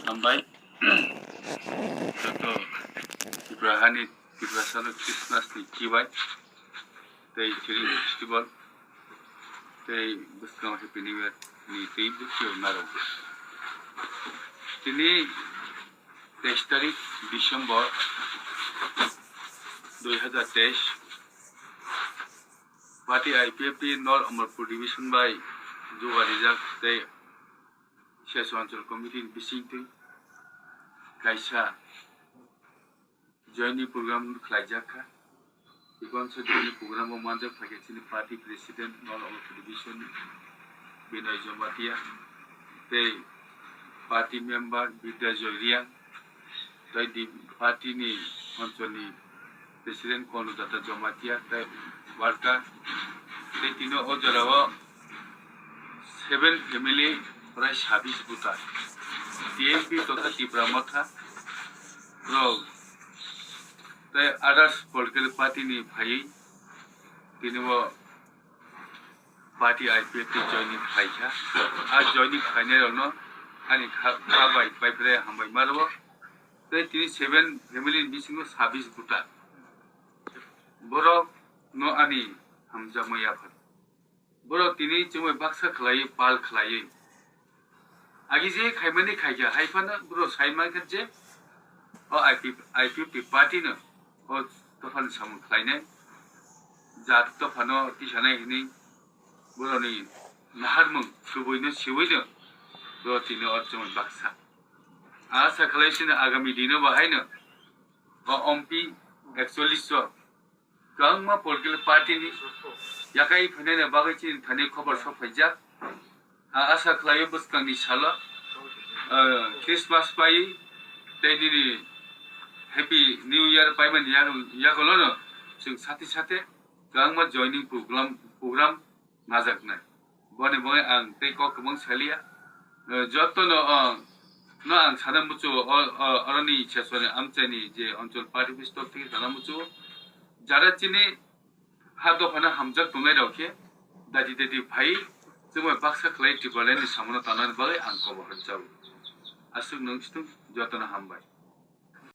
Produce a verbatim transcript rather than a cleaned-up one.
Hambai. Joto Tripura hani Tripura salo Christmas ni chibai tei Chiri festival tei bwskang Happy New Year ni tei bwsio naro. Tini teis tarik December dui hazar teis, party I P F T North Amarpur Division bai jugarijak tei Seswa Anchal Committee ni bisingtwi kaisa joining program khlaijak kha. Tei bangsa joining program o manjak phaikha chini party president North Amarpur Division ni Binoy Jamatia tei party member Bidya Joy Riang tei di party ni Anchal ni President Konu Data Jamatia tei worker tei tino o jora o seven family prai sabis buta T M P totha Tipra Motha rok tei others political party ni phaiwi tini o party I P F T joining khlaikha. A joining khlainai rokno ani kha kha bai pai phre hambai ma rwo. Tei tini seven family ni bisingo sabis buta. Borok no ani hamjakma yaphar. Borok tini chumui baksa khlaiwi pal khlaiwi. Agi je khaimani khaikha hai phano borok sai mankha je o I P F T party no o dophani samung khlainai. Jat dophano tisanai hwnwi borokni naharmung kubuino siwino borok tini o chumui baksa. Asa khlai sino agami dino bo haino o M P ekchollish o kwbangma political party ni yakai phainani bagwi chini thani khobor sok phaijak. A asa khlaio bwskangni salo, ah, Christmas pai tei nini Happy New Year paimani yag-, yagulono chwng sati sate kwbangma joining program, program najaknai. Boni bagwi ang tei kok kwbang saliya. Eh, jotono, oh, no ang sana muchu, o, o, oroni sesoni amchaini je Anchal party office tok theke sana muchu. Jara chini ha dophano hamjak tongnai rok khe dadi dadi phai chumui baksa khlai Tipraland ni samono tanani bagwi ang kobor rwchao. Aswk nwng stung jotono hambai.